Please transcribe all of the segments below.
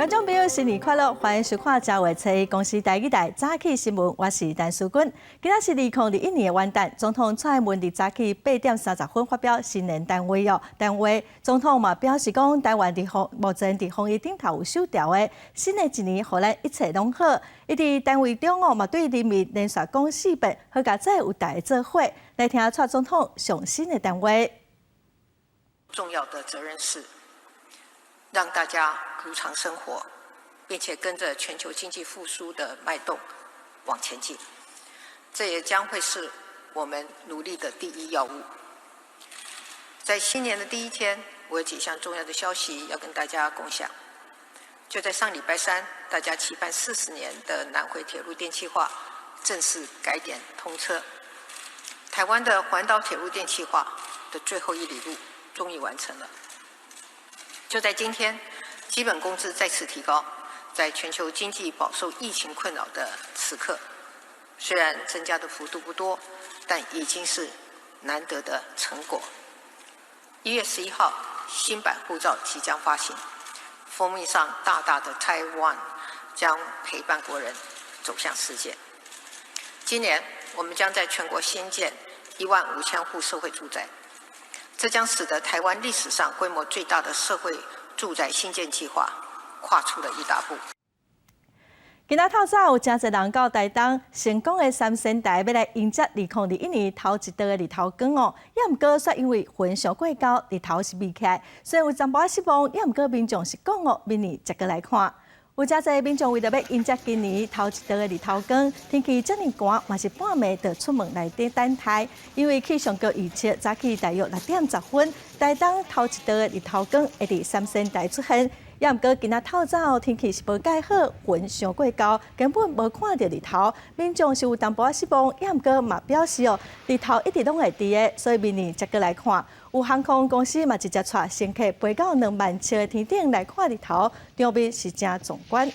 觀眾朋友新年快樂，歡迎收看正月初一公視台語台早起新聞，我是陳淑君。今仔是2021年的元旦，總統蔡英文佇早起8點30分發表新年談話哦。談話總統嘛表示講，台灣佇防目前佇防疫頂頭有守牢的，新的一年予咱一切攏好。伊佇談話中哦嘛對人民連續講四遍，好佳哉有大家做伙來聽蔡總統上新的談話。重要的責任是讓大家如常生活，並且跟着全球經濟復甦的脈動往前進，這也將會是我們努力的第一要務。在新年的第一天，我有幾項重要的消息要跟大家共享。就在上禮拜三，大家期盼40年的南迴鐵路電氣化正式改點通車，台灣的環島鐵路電氣化的最後一里路終於完成了。就在今天，基本工資再次提高。在全球經濟飽受疫情困擾的此刻，雖然增加的幅度不多，但已經是難得的成果。1月11號，新版護照即將發行，封面上大大的 Taiwan 將陪伴國人走向世界。今年，我們將在全國興建1萬5千戶社會住宅。這將使得台灣歷史上規模最大的社會住宅興建計劃跨出了一大步。今仔透早有誠濟人到台東成功的三仙台，欲來迎接2021年頭一道的日頭光哦。也毋過，煞因為雲傷過高，日頭是未起來，雖然有淡薄仔失望，也毋過民眾是講哦，明年才閣來看。有誠濟民眾為著欲迎接今年頭一道的日頭光，天氣遮爾寒，嘛是半暝就出門來等待。因為氣象局預測，早起大約6點10分，台東頭一道的日頭光會佇三仙台出現。也毋過今仔透早天氣是無蓋好，雲傷過高，根本無看著日頭。民眾是有淡薄仔失望，也毋過嘛表示哦，日頭一直攏會佇的，所以明年才閣來看。有航空公司嘛直接帶乘客飛到2萬尺的天頂來看日頭，場面是誠壯觀。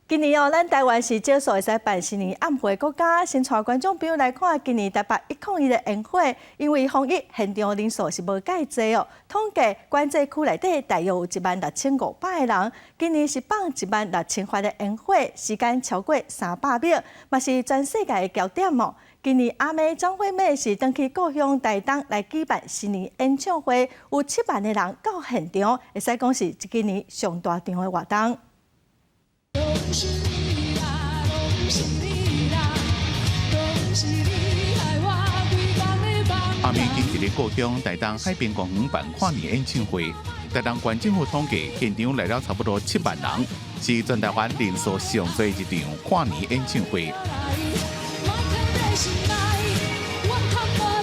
今年哦，咱台灣是少數會使辦新年暗會國家，先帶觀眾朋友來看今年台北101的煙火，因為防疫現場人數是無蓋濟哦，統計管制區內底大約有16,500個人，今年是放16,000發的煙火，時間超過300秒，嘛是全世界的焦點哦。今年阿妹張惠妹是轉去故鄉台東來舉辦新年演唱會，有7萬个人到現場，會使講是今年上大場的活動。攏是你啦，攏是你啦，攏是你害我規工咧放。阿妹今日佇故鄉台東海濱公園辦跨年演唱會，台東縣政府統計，現場來了差不多7萬人，是全台灣人數上濟一場跨年演唱會。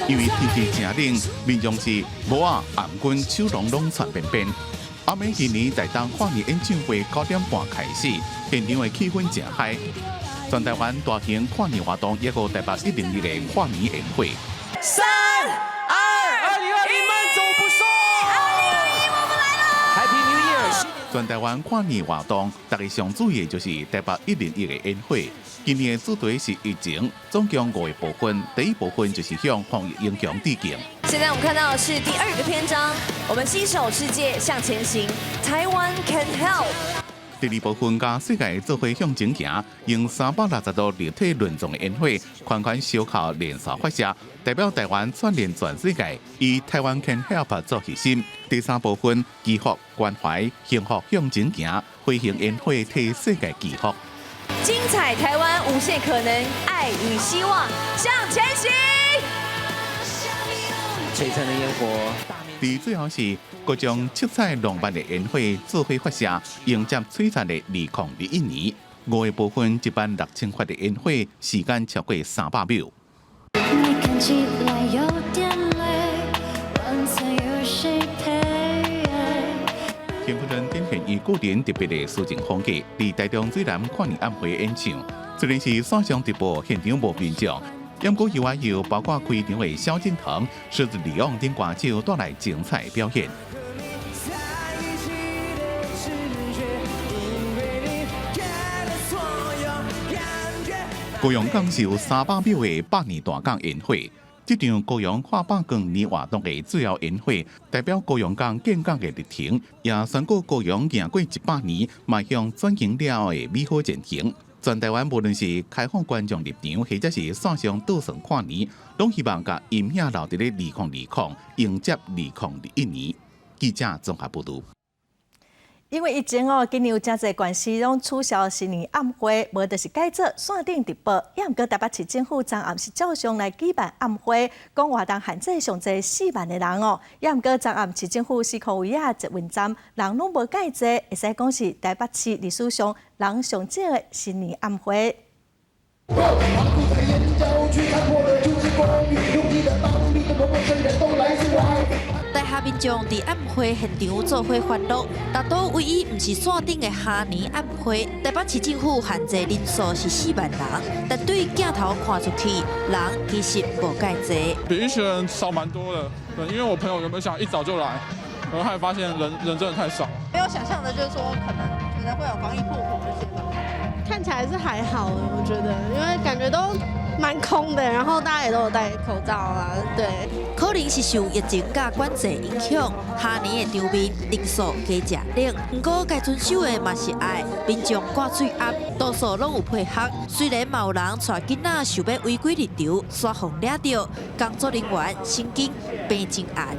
因為天氣誠冷，民眾是帽仔、頷巾、手籠攏穿邊邊。阿妹今年台東跨年演唱會9點半開始，現場的氣氛誠 high。全台灣大型跨年活動，一個台北101的跨年煙火。三二2021慢走不送。2021我們來了。 Happy New Year！全台灣跨年活動，大家上注意的就是台北一零一的煙火。今年的主題是疫情，總共五個部分。第一部分就是向防疫英雄致敬。現在我們看到的是第二個篇章，我們攜手世界向前行，Taiwan can help。第二部分佮世界做伙向前行，用360度立體輪狀的煙火，環環相扣連續發射，代表台灣串聯全世界，以 Taiwan can help 做核心。第三部分祈福關懷幸福向前行，飛行煙火替世界祈福。精彩台灣無限可能，愛與希望向前行。璀璨的煙火。佇最後是各種七彩浪漫的煙火做伙發射，迎接璀璨的2021年。五個部分1萬6千發的煙火，時間超過300秒。你看起來有點累，晚餐有誰陪？田馥甄展現伊個人特別的抒情風格，佇台中水湳跨年暗會演唱。雖然是線上直播，現場無民眾，不過意外有包括開場的蕭敬騰、獅子李昂等歌手帶來精彩表演。在一起的直覺，因為你給了所有感覺。高雄港是有300秒的百年大港煙火。這場高雄跨百光年活動的主要煙火，代表高雄港建港的歷程，也宣告高雄行過100年，邁向轉型了後的美好前程。全台灣無論是開放觀眾入場，或者是線上倒算跨年，攏希望共陰影留佇咧2020，迎接2021年。記者綜合報導。因為疫情哦，今年有誠濟縣市攏取消新年暗會，無就是改做線頂直播。抑毋過台北市政府昨暗是照常來舉辦暗會，講活動限制上濟4萬个人哦。抑毋過昨暗市政府四箍圍仔捷運站人攏無蓋濟，會使講是台北市歷史上人上少的新年暗會。台下民眾佇暗會現場做伙歡樂，大都唯一毋是線頂的跨年暗會。台北市政府限制人數是4萬人，但對鏡頭看出去，人其實無蓋濟。比以前少蠻多的，對，因為我朋友原本想一早就來，然後後來發現人真的太少。沒有想象的，就是說可能會有防疫破口這些吧。看起來是還好，我覺得，因為感覺都蠻空的，然後大家也都有戴口罩啊，對。可能是受疫情佮管制影響，跨年的場面人數加誠冷。毋過該遵守的嘛是愛民眾掛喙罨，多數攏有配合。雖然嘛有人帶囡仔想欲違規入場，煞予掠著，工作人員神經繃真懸。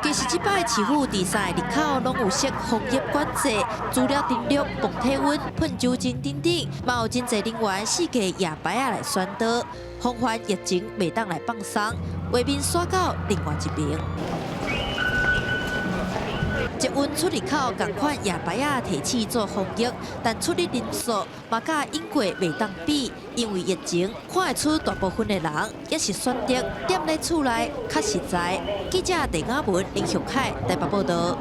其實這擺市府佇三个入口攏有設防疫管制，除了登錄、磅體溫、噴酒精等等，嘛有真濟人員四界舉牌仔來宣導，防範疫情袂當來放鬆。畫面煞到另外一邊。捷運出入口仝款舉牌仔提醒做防疫，但出入人數嘛佮往過袂當比，因為疫情看會出大部分的人也是選擇踮咧厝內較實在。記者鄭雅文、林玉凱台北報導。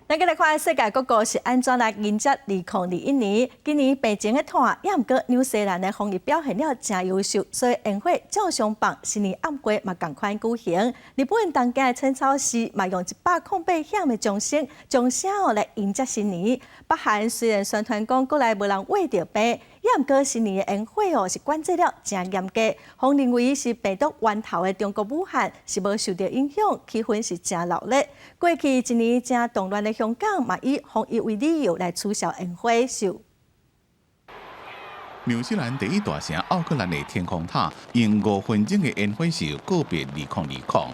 咱閣來看世界各國是按怎來迎接2021年。今年病情的拖，抑毋過紐西蘭的防疫表現了誠優秀，所以煙火照常放，新年暗會嘛仝款舉行。日本東京的淺草寺嘛用108響的鐘聲，鐘聲哦來迎接新年。北韓雖然宣傳講國內無人患著病，抑毋過新年的煙火哦是管制了誠嚴格，予人認為是病毒源頭的中國武漢是無受著影響，氣氛是誠熱鬧。過去一年誠動亂的香港嘛以防疫為理由來取消煙火秀。紐西蘭第一大城奧克蘭的天空塔用5分鐘的煙火秀告別2020。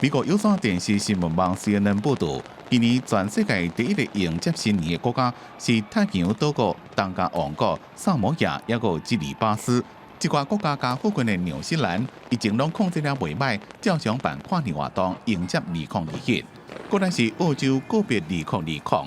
美國有線電視新聞網 CNN 報導，今年全世界第一个迎接新年的國家是太平洋島國東加王國、薩摩亞，抑閣基里巴斯。這寡國家佮附近的紐西蘭，疫情攏控制了袂䆀，照常辦跨年活動迎接2021。過來是澳洲告別2020。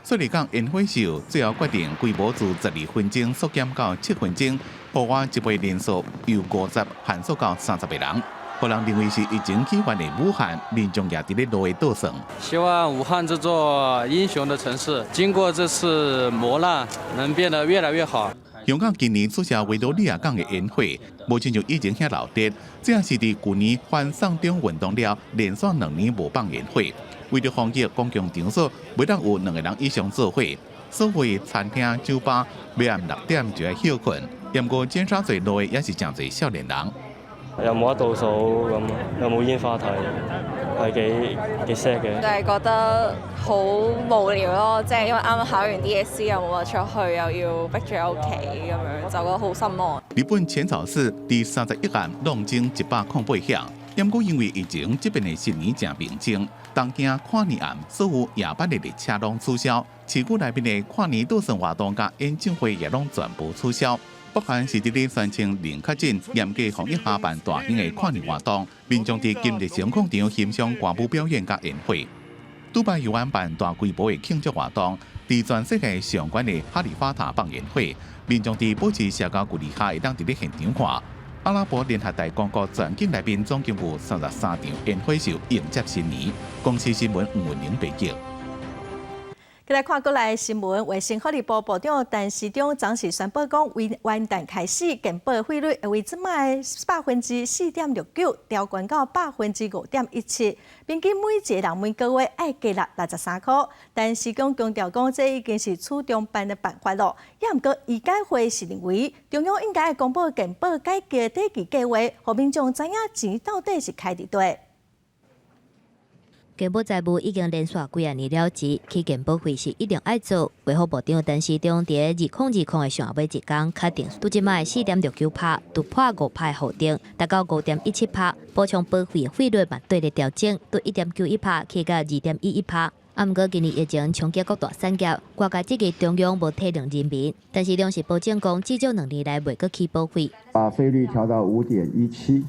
雪梨港煙火秀最後決定規模自12分鐘縮減到7分鐘，戶外集會人數由50限縮到30個人。予人認為是疫情起源的武漢，民眾也佇咧路的倒算。希望武漢這座英雄的城市，經過這次磨難，能變得越來越好。香港今年取消維多利亞港的煙火，無親像以前遐鬧熱，這也是佇舊年反送中運動了，連續2年無放煙火。為著防疫，公共場所袂當有兩個人以上做伙，所謂餐廳、酒吧，暝暗6點就愛歇睏。毋過尖沙咀路的也是誠濟少年人。又冇得倒數咁，又冇煙花睇，係幾幾 sad 嘅。就係覺得好無聊咯，即係因為啱啱考完 DSE 又冇得出去，又要逼住喺屋企咁樣，就覺得好失望。日本淺草寺佇31暗攏鐘108響，毋過因為疫情，這邊的新年誠平靜。東京跨年暗所有夜班的列車攏取消，市區內面的跨年倒算活動佮演唱會也攏全部取消。北韓是佇咧宣稱零確診，嚴格防疫下辦大型的跨年活動，民眾佇金日成廣場欣賞歌舞表演佮煙火。杜拜猶原辦大規模的慶祝活動，佇全世界上懸的哈利法塔放煙火，民眾佇保持社交距離下會當佇咧現場看。阿拉伯聯合大公國全境內面總共有33場煙火秀迎接新年。公視新聞吳文玲報道。來看國內新聞，衛生福利部部長陳時中昨時宣布講，為元旦開始，健保費率會為這擺4.69%調懸到5.17%，平均每一個人每個月愛加納63箍。陳時中強調講，這已經是處中辦的辦法囉。也毋過醫改會是認為，中央應該公布健保改革短期計劃，予民眾知影錢到底是開佇佗。健保財務已經連續幾仔年了錢，起健保費是一定愛做。衛福部長陳時中佇2020的上後尾一工確定，拄這擺4.69趴突破5趴的予定，達到5.17趴，補充保費的費率嘛綴咧調整，對1.91趴起到2.11趴。啊，毋過今年疫情衝擊各大產業，外界質疑中央無體諒人民，陳時中是保證講，至少2年內袂閣起保費。把費率調到5.17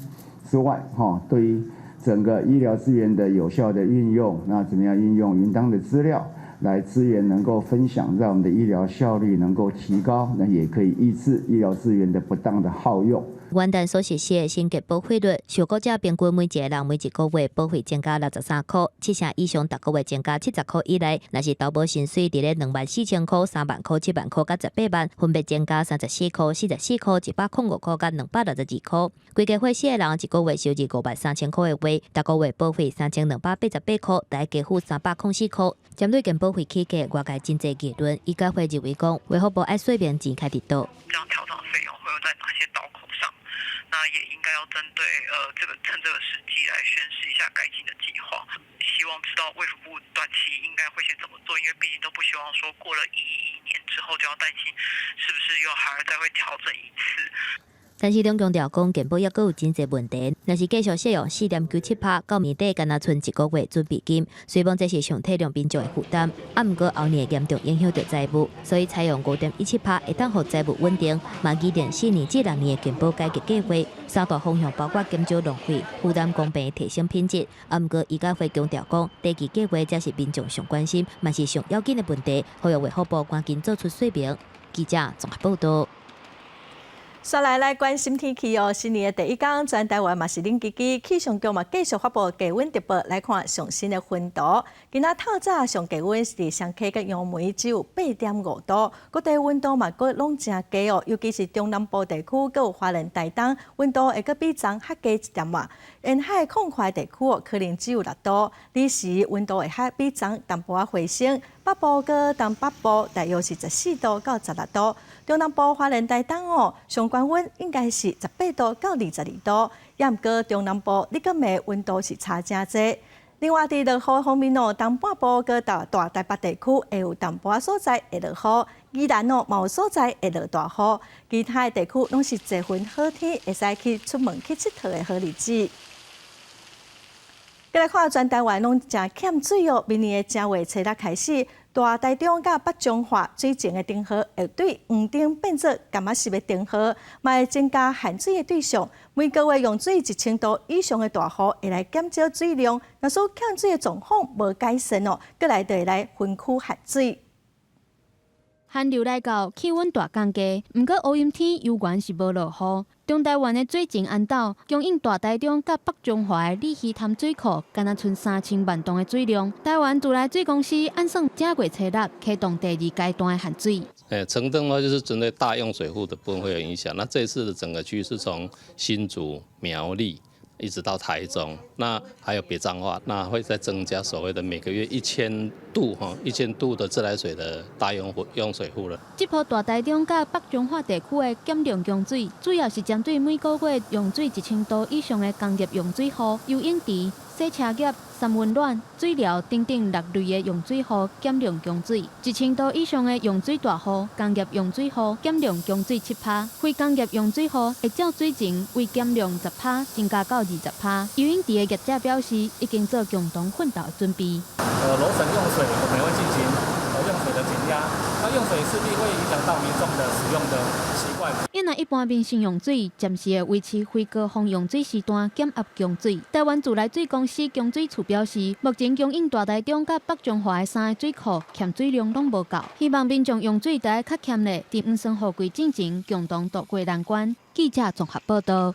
之外，哈，對於整個醫療資源的有效的運用，那怎麼樣運用雲端的資料來資源能夠分享，讓我們的醫療效率能夠提高，那也可以抑制醫療資源的不當的耗用。元旦所實施的新健保費率，受僱者平均每一個人每一個月保費增加63箍，七成以上，逐個月增加70箍以內。若是投保薪水佇咧24,000箍、30,000箍、70,000箍佮180,000，分別增加34箍、44箍、105箍佮262箍。規家伙四個人一個月收入53,000箍的話，逐個月保費3288箍，得加付304箍。針對健保費起價，外界真濟議論，醫改會認為講，衛福部愛說明錢開佇佗。這樣調漲費用會用在哪些刀口上？那也應該要針對這個趁這個時機來宣示一下改進的計劃。希望知道衛福部短期應該會先怎麼做，因為畢竟都不希望說過了111年之後就要擔心是不是又還要再會調整一次。陳時中強調講，健保猶閣有真濟問題，若是繼續適用4.97趴，到年底敢若賰一個月準備金，雖講這是上體諒民眾的負擔，啊，毋過後年會嚴重影響著財務，所以採用5.17趴會當予財務穩定，嘛擬定4年至6年的健保改革計劃，三大方向包括減少浪費、負擔公平、提升品質。啊，毋過醫改會強調講，短期計劃才是民眾上關心，嘛是上要緊的問題，呼籲衛福部趕緊做出說明。記者綜合報導。煞來來關心天氣哦，新年的第一工，全台灣嘛是冷吱吱，氣象局嘛繼續發布低溫特報，來看上新的溫度。今仔透早上低溫是佇雙溪佮楊梅只有8.5度，各地溫度嘛閣攏誠低哦，尤其是中南部地區，閣有花蓮、台東，溫度會閣比昨較低一點仔。沿海曠闊地區哦，可能只有6度，日時溫度會較比昨淡薄仔回升。北部佮東北部大約是14度到16度，中南部花蓮、台東哦，上懸溫應該是18度到22度，也毋過中南部日佮暝溫度是差誠濟。另外，佇落雨方面哦，東半部佮大大台北地區會有淡薄仔所在會落雨，宜蘭哦嘛有所在會落大雨，其他的地區攏是濟雲好天，會使去出門去𨑨迌的好日子。閣來看全台灣攏誠欠水哦，明年的正月初六開始，大台中佮北彰化水情的燈號會對黃燈變做柑仔色的燈號，嘛會增加限水的對象。每個月用水1000度以上的大戶會來減少水量，若說欠水的狀況無改善哦，閣來就會來分區限水。寒流來到，氣溫大降低，毋過烏陰天猶原是無落雨。中台灣的水情絚斗，供應大台中佮北彰化的鯉魚潭水庫，干焦賰3000萬噸的水量。台灣自來水公司按算正月初六啟動第二階段的限水。橙燈的話就是針對大用水戶的部分會有影響。那這次的整個區是從新竹、苗栗一直到台中，那還有北彰化，那會再增加所謂的每個月一千度哈，一千度的自來水的大用戶用水戶了。這波大台中佮北彰化地區的減量供水，主要是針對每個月用水1000度以上的工業用水戶、游泳池、洗車業、三溫暖、水療等等六類的用水戶減量供水。1000度以上的用水大戶、工業用水戶減量供水7趴，非工業用水戶會照水情為減量10趴，增加到20趴。游泳池的業者表示，已經做共同奮鬥的準備。樓層用水，我們會進行用水的減壓，那用水勢必會影響到民眾的使用的習慣。因為一般民生用水暫時會維持非高峰用水時段減壓供水。台灣自來水公司供水處表示，目前供應大台中佮北彰化的三个水庫欠水量攏無夠，希望民眾用水著愛較儉咧，佇黃酸雨季進前共同渡過難關。記者綜合報導。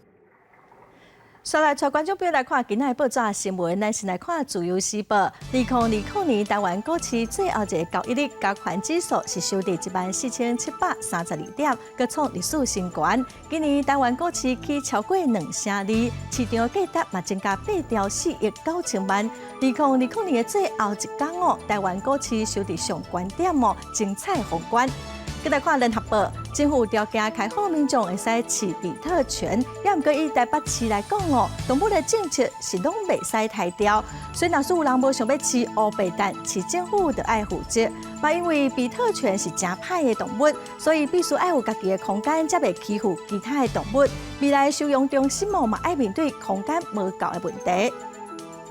煞來帶觀眾朋友來看今仔的報紙新聞，咱先來看《自由時報》。2020年台灣股市最後一个交易日，加權指數是收佇14,732點，閣創歷史新高。今年台灣股市起超過兩成二，市場價值嘛增加8兆4億9千萬。2020年的最後一工哦，台灣股市收佇上懸點哦，精彩封關。閣來看聯合報，政府條件開放民眾會使飼比特犬，也毋過以台北市來講哦，動物的政策是攏袂使刣掉，所以若是有人無想欲飼烏白蛋，市政府就愛負責。嘛，因為比特犬是誠歹的動物，所以必須愛有家己的空間，才袂欺負其他的動物。未來收容中心哦，嘛愛面對空間無夠的問題。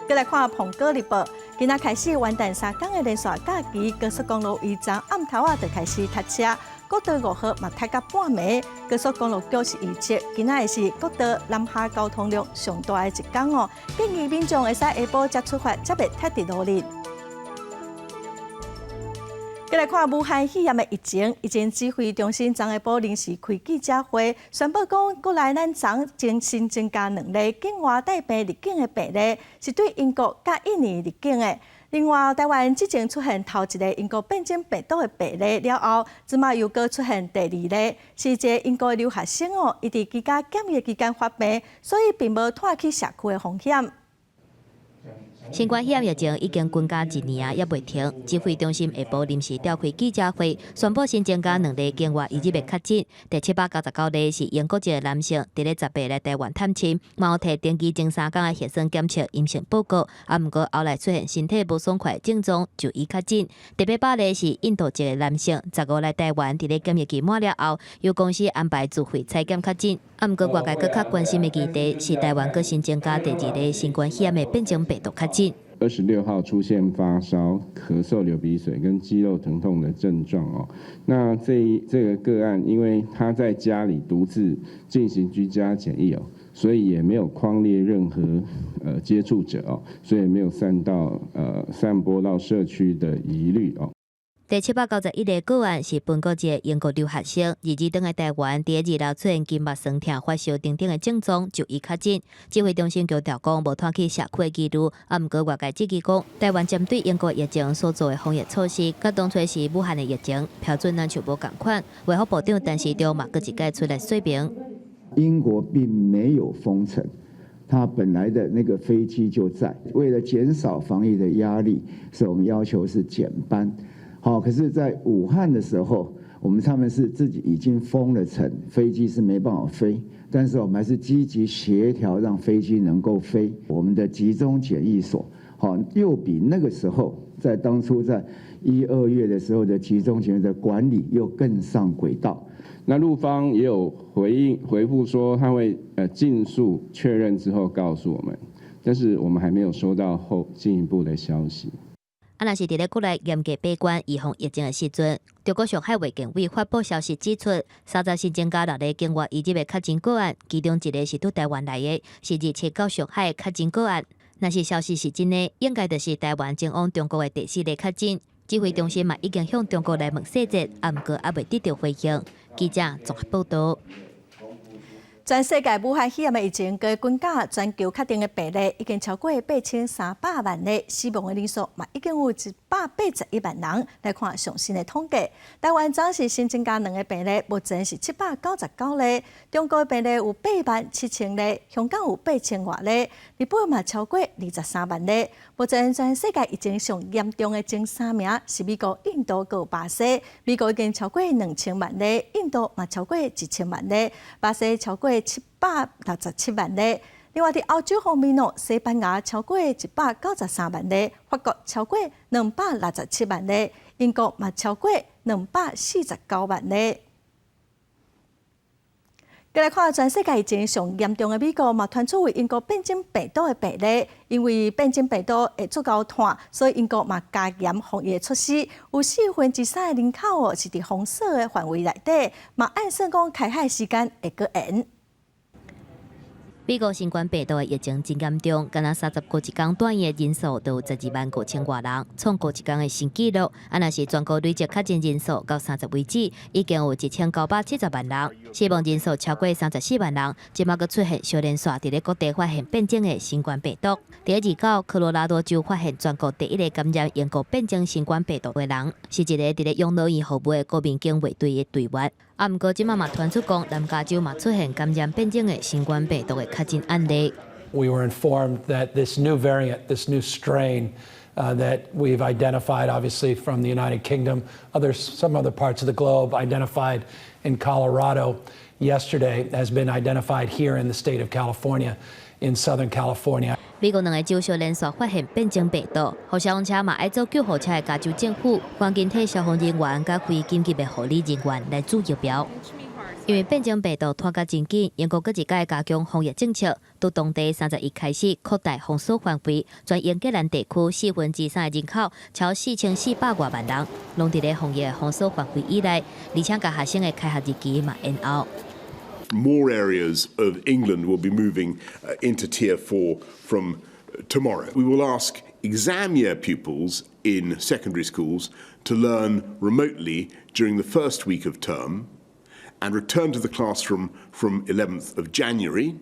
閣來看《蘋果日報》，今仔開始元旦三工的連續假期，高速公路伊昨暗頭仔就開始塞車，國道五號嘛塞到半暝。高速公路局是預測，今仔會是國道南下交通量上大的一工哦。建議民眾會使下晡才出發，才袂塞佇路裡。閣來看武漢肺炎的疫情，疫情指揮中心昨下晡臨時開記者會，宣布講，國內咱昨新增加兩例境外帶病入境的病例，是對英國佮印尼入境的。另外，台灣之前出現頭一个英國變種病毒的病例了後，這馬又閣出現第二例，是一个英國留學生哦，伊佇居家檢疫期間發病，所以並無拖去社區的風險。新冠肺炎疫情已經滾加一年啊，猶未停。指揮中心下晡臨時召開記者會，宣布新增加兩例境外移入的確診。第799例是英國籍的男性，佇咧10八來台灣探親，嘛有提登機前三工的核酸檢測陰性報告，啊，毋過後來出現身體無爽快的症狀，就醫確診。第800例是印度籍的男性，15來台灣，佇咧檢疫期滿了後，由公司安排自費採檢確診。啊，毋過外界閣較關心的議題是台灣閣新增加第二例新冠肺炎的變種病毒確診。 26號出現發燒、咳嗽、流鼻水跟肌肉疼痛的症狀哦。那這個個案，因為他在家裡獨自進行居家檢疫哦，所以也沒有匡列任何接觸者哦，所以沒有散播到社區的疑慮哦。第791例個案是本國籍英國留學生，22轉來台灣，佇二樓出現筋肉痠痛、發燒等等的症狀，就醫確診。指揮中心強調講，無拖去社區的疑慮，啊，毋過外界質疑講，台灣針對英國疫情所做的防疫措施，佮當初時武漢的疫情標準若像無仝款。衛福部長陳時中嘛，閣一擺出來說明，英國並沒有封城。他本來的那個飛機就在，為了減少防疫的壓力，所以我們要求是減班。好，可是，在武漢的時候，他們是自己已經封了城，飛機是沒辦法飛，但是我們還是積極協調，讓飛機能夠飛。我們的集中檢疫所，好，又比那個時候在當初在一二月的時候的集中檢疫的管理又更上軌道。那陸方也有回應回覆說，他會盡速確認之後告訴我們，但是我們還沒有收到後進一步的消息。啊，若是佇咧國內嚴格把關預防疫情的時陣，中國上海衛健委發布消息指出，30新增加六例境外移入的確診個案，其中一个是對台灣來的，是27到上海的確診個案。若是消息是真的，應該就是台灣前往中國的第四例確診。指揮中心嘛已經向中國來問細節，啊，毋過猶未得著回應。記者綜合報導。全世界武漢肺炎的疫情，閣滾加全球確定的病例已經超過8300萬例，死亡的人數嘛已經有181萬人。來看上新的統計，台灣昨是新增加兩个病例，目前是799例。中國的病例有8萬7千例，香港有8千外例，日本嘛超過23萬例。目前全世界疫情上嚴重的前三名是美國、印度閣巴西。美國已經超過2000萬例，印度嘛超過1000萬例，巴西超過767萬例。另外，佇歐洲方面哦，西班牙超過193萬例，法國超過267萬例，英國嘛超過249萬例。閣來看全世界疫情上嚴重的美國，嘛傳出為英國變種病毒的病例，因為變種病毒會足夠傳，所以英國嘛加嚴防疫措施。有3/4的人口哦是佇紅色的範圍內底，嘛按算講開海時間會閣延。美國新冠病毒的疫情真嚴重，干焦30號一工住院的人數就有12萬5千外人，創過一工的新紀錄。啊，若是全國累積確診人數到30為止，已經有1970萬人，死亡人數超過34萬人。這馬閣出現小連續佇咧各地發現變種的新冠病毒。佇咧29，科羅拉多州發現全國第一个感染英國變種新冠病毒的人，是一个佇咧養老院服務的國民警衛隊的隊員。啊，毋過這馬嘛傳出講，南加州嘛出現感染變種的新冠病毒的確診案例。 We were informed that this new variant, this new strain that we've identified, obviously from the United Kingdom, some other parts of the globe, identified in Colorado yesterday, has been identified here in the state of California, in Southern California. 美國兩个州小連續發現變種病毒，予消防車嘛愛做救護車的加州政府，趕緊替消防人員佮非緊急的護理人員來注疫苗。因為變種病毒拖甲真緊，英國閣一擺加強防疫政策，佇當地31開始擴大封鎖範圍，全英格蘭地區3/4的人口，超4400外萬人，攏佇咧防疫封鎖範圍以內，而且共學生的開學日期嘛延後。 More areas of England will be moving into Tier 4 from tomorrow. We will ask exam year pupils in secondary schools to learn remotely during the first week of term and return to the classroom from 11th of January.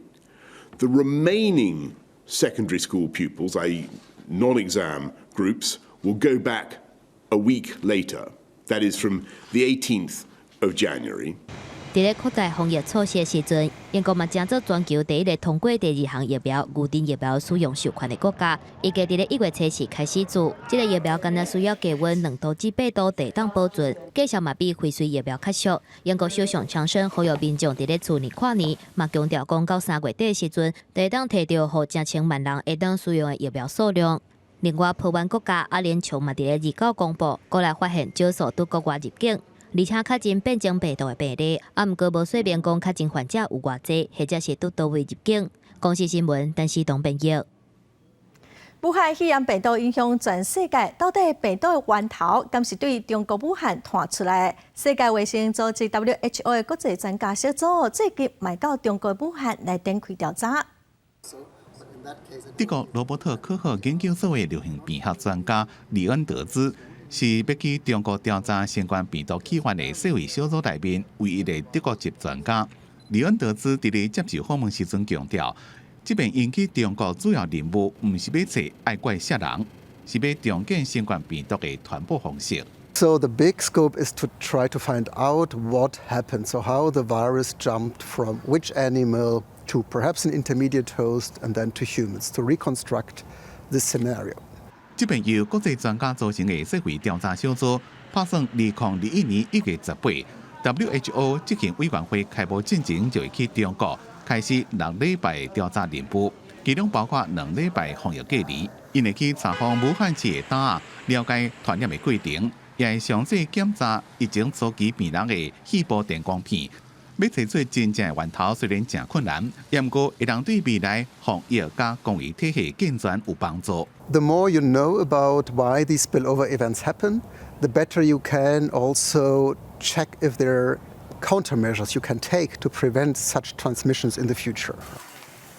The remaining secondary school pupils, i.e., non-exam groups, will go back a week later. That is from the 18th of January. 佇咧擴大防疫措施的時陣，英國嘛成做全球第一个通過第二項疫苗牛津疫苗使用授權的國家。預計佇咧1月初4開始注，這个疫苗干焦需要低溫2度至8度才會當保存，價錢嘛比輝瑞疫苗較俗。英國首相強生呼籲民眾佇咧厝內跨年，嘛強調講到3月底的時陣，才會當提著予成千萬人會當使用的疫苗數量。另外，波灣國家阿聯酋嘛佇咧29公布，閣來發現少數佇國外入境，而且確診變種病毒的病例，啊，毋過無說明講確診患者有偌濟，或者是佇佗位入境。公視新聞，陳思東編譯。武漢肺炎病毒影響全世界，到底病毒的源頭敢是對中國武漢傳出來？世界衛生組織 WHO 的國際專家小組最近嘛到中國武漢來展開調查。德國羅伯特科赫研究所的流行病學專家李恩德茲是欲去中國調查新冠病毒起源的世衛小組內面唯一的德國籍專家。李恩德茲佇咧接受訪問時陣強調，這擺𪜶去中國主要任務毋是欲揣愛怪啥人，是欲重建新冠病毒的傳播方式。 So the big scope is to try to find out what happened, so how the virus jumped from which animal to perhaps an intermediate host and then to humans, to reconstruct this scenario. 這擺由國際專家組成的世衛調查小組，拍算2021年1月18，WHO 執行委員會開幕進前就會去中國開始6禮拜調查任務，其中包括2禮拜防疫隔離。𪜶會去查訪武漢市的膽仔，了解傳染的過程，也會詳細檢查疫情初期病人的肺部電光片。欲揣出真正的源頭雖然誠困難，毋過會當對未來防疫佮公衛體系健全有幫助。 The more you know about why these spillover events happen, the better you can also check if there are countermeasures you can take to prevent such transmissions in the future.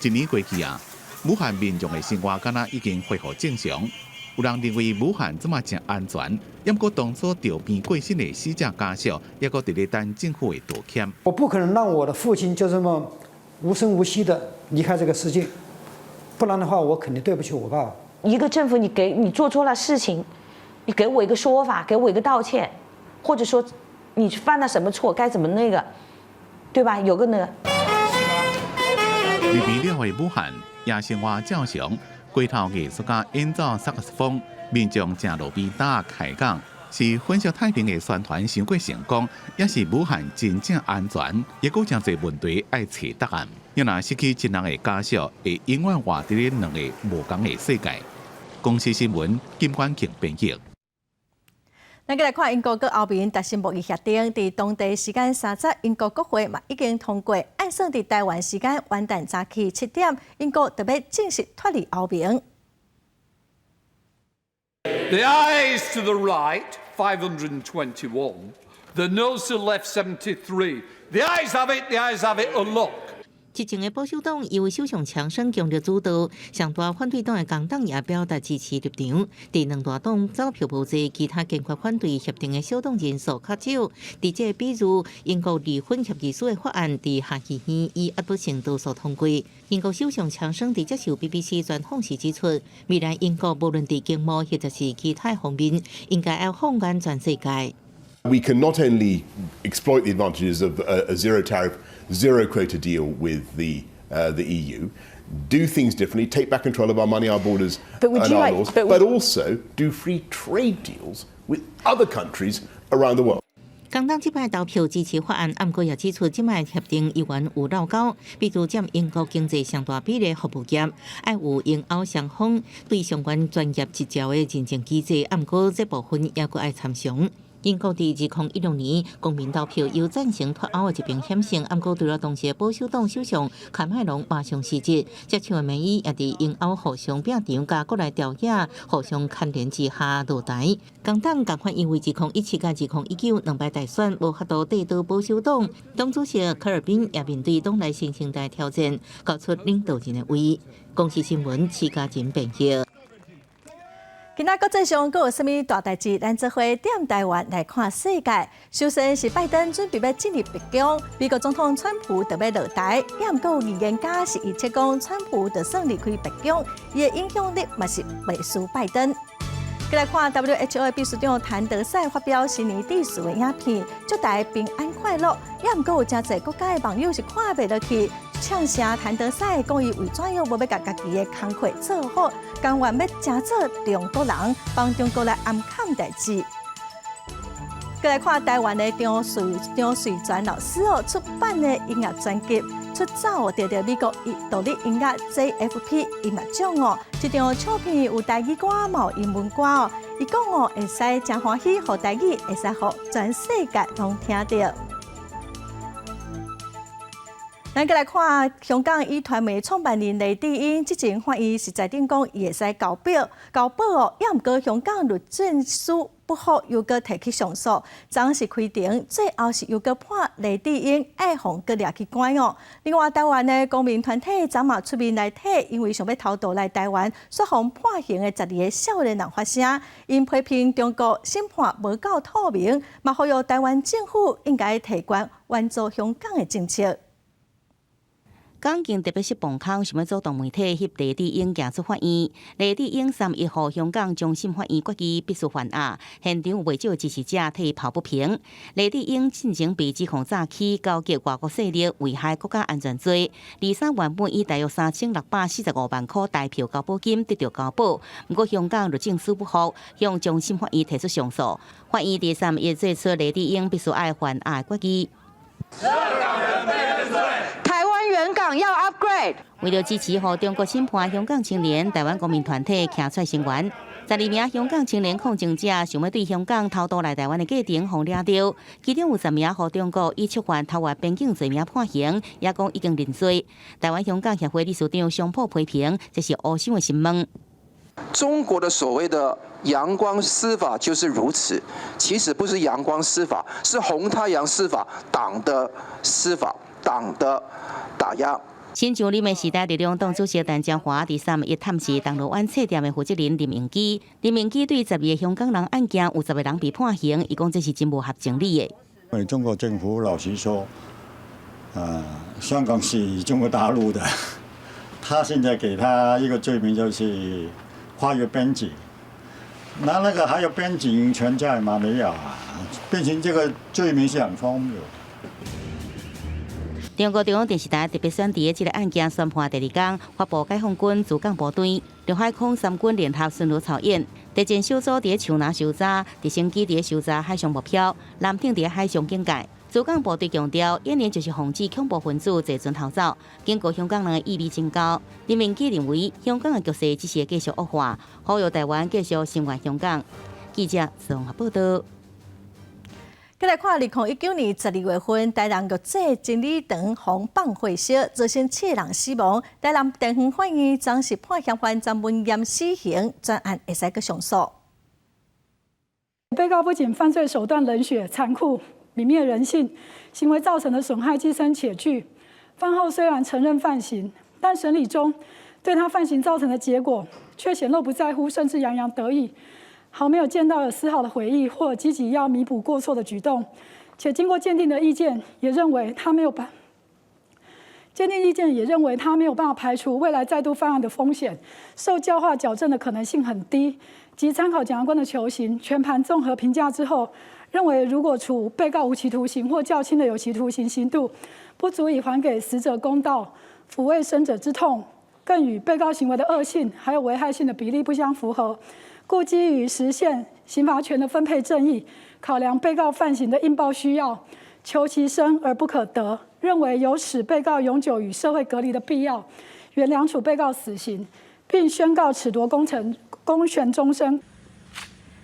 一年過去啊，武漢民眾的生活敢若已經恢復正常。有人認為武漢這馬誠安全，毋過當初著病過身的死者家屬，猶閣佇咧等政府的道歉。我不可能讓我的父親就這麼無聲無息的離開這個世界，不然的話，我肯定對不起我爸爸。一個政府，你給你做錯了事情，你給我一個說法，給我一個道歉，或者說你犯了什麼錯，該怎麼那個，對吧？有個那個。離別了的武漢，夜生活照常。街頭藝術家演奏薩克斯風，民眾食路邊擔開講，是粉飾太平的宣傳傷過成功，抑是武漢真正安全？猶閣誠濟問題愛揣答案。若失去親人的家屬，會永遠活佇咧兩個無仝的世界。公視新聞金冠慶編譯。咱閣來看英國佮歐盟達成貿易協定，佇當地時間30，英國國會嘛已經通過，按算佇台灣時間元旦早起7點，英國就欲正式脫離歐盟。 The ayes to the right, 521. The noes to the left, 73. The ayes have it, the ayes have it, a look. 執政的保守黨由首相強生強力主導，上大反對黨的工黨也表達支持立場。佇兩大黨走票無濟，其他堅決反對協定的小黨人數較少。佇這個比如英國離婚協議書的法案，佇下議院以壓倒性多數通過。英國首相強生佇接受 BBC 專訪時指出，未來英國無論佇經貿或者是其他方面，應該要放眼全世界。 We can not only exploit the advantages of a zero tariff, zero quota deal with the EU, do things differently, take back control of our money, our borders, But would and you our like- laws, but but also do free trade deals with other countries around the world. 工黨這擺投票支持法案，毋過也指出，這擺協定猶原有漏溝，比如佔英國經濟上大比例服務業，愛有英歐雙方對相關專業執照的認證機制，毋過這部分也閣愛參詳。英國佇2016年公民投票由贊成脫歐的一邊險勝，毋過除了當時的保守黨首相卡麥隆馬上辭職，接手的梅伊也佇英歐互相拼場佮國內朝野互相牽連之下落台。工黨共款因為2017佮2019兩擺大選無法度綴倒保守黨，黨主席科爾賓也面對黨內新生代挑戰，交出領導人的位。公視新聞，徐嘉仁編譯。今仔國際上閣有啥物大代誌？咱做伙踮台灣來看世界。首先是拜登準備欲進入白宮，美國總統川普就欲落台。也毋過有預言家是預測講，川普就算離開白宮，伊的影響力嘛是袂輸拜登。閣來看 WHO 的秘書長譚德塞發表新年致辭的影片，祝大家平安快樂。也毋過有誠濟國家的網友是看袂落去，嗆聲譚德塞講伊為怎樣無欲共家己的工課做好，甘願欲成做中國人，幫中國來暗崁代誌。閣來看台灣的張瑞泉老師哦，出版的音樂專輯出走得著美國獨立音樂 JFP 音樂獎哦。這張唱片有台語歌，嘛有英文歌哦。伊講哦，會使誠歡喜，予台語會使予全世界攏聽著。咱閣來看香港壹傳媒創辦人黎智英，之前法院是裁定講伊會使交保，交保哦，也毋過香港律政司不服，又閣提起上訴，昨是開庭，最後是又閣判黎智英愛予閣掠去關哦。另外，台灣的公民團體昨嘛出面來替，因為想欲偷渡來台灣，煞予判刑的12個少年人發聲，𪜶批評中國審判無夠透明，嘛呼籲台灣政府應該提懸援助香港的政策。港警特別是磅空想欲阻擋媒體翕黎智英行出法院。黎智英3月1號香港終審法院決議必須還押，現場有袂少支持者替伊抱不平。黎智英進前被指控詐欺、勾結外國勢力、危害國家安全罪，二三原本以大約3645萬箍台票交保金得著交保，毋過香港律政司不服，向終審法院提出上訴。法院佇3月做出黎智英必須愛還押的決議。台灣援港要 upgrade。為著支持予中國審判香港青年，台灣公民團體徛出來聲援。12名香港青年抗爭者想欲對香港偷渡來台灣的過程予掠著，其中有10名予中國以觸犯偷越邊境罪名判刑，也講已經認罪。台灣香港協會理事長桑普批評，這是烏想的新聞。中國的所謂的陽光司法就是如此，其實不是陽光司法，是紅太陽司法，黨的司法，黨的打壓。新上任的時代力量黨主席陳椒華佇3月1探視銅鑼灣冊店的負責人林榮基，林榮基對12個香港人案件有10個人被判刑，伊講這是真無合情理的。因為中國政府老實說，香港是中國大陸的，他現在給他一個罪名就是跨越邊境，那個還有邊境存在嗎？沒有啊，變成這個罪名是很荒謬。中國中央電視台特別選佇這个案件宣判第二工，發布解放軍駐港部隊陸海空三軍聯合巡邏操演，特戰小組佇樹林搜查，直升機佇搜查海上目標，艦艇佇海上警戒。駐港部隊強調，演練就是防止恐怖分子坐船逃走。警告香港人的意味真高。林榮基認為，香港的局勢只是會繼續惡化，呼籲台灣繼續聲援香港。記者綜合報道。閣來看2019年12月份，台南玉井真理堂予放火燒，造成7個人死亡。台南地方法院昨是判嫌犯詹文嚴死刑，全案會使閣上訴。被告不僅犯罪手段冷血、殘酷、泯滅人性，行為造成的損害既深且巨，犯後雖然承認犯行，但審理中對他犯行造成的結果卻顯露不在乎，甚至洋洋得意，毫沒有見到有絲毫的悔意或積極要彌補過錯的舉動。且經過鑑定的意見，也認為他沒有辦。鑑定意見也認為他沒有辦法排除未來再度犯案的風險，受教化矯正的可能性很低。及參考檢察官的求刑，全盤綜合評價之後，認為如果處被告無期徒刑或較輕的有期徒刑刑度，不足以還給死者公道，撫慰生者之痛，更與被告行為的惡性還有危害性的比例不相符合，故基於實現刑罰權的分配正義，考量被告犯行的應報需要，求其生而不可得，認為有使被告永久與社會隔離的必要，原量處被告死刑，並宣告褫奪公權公權終身。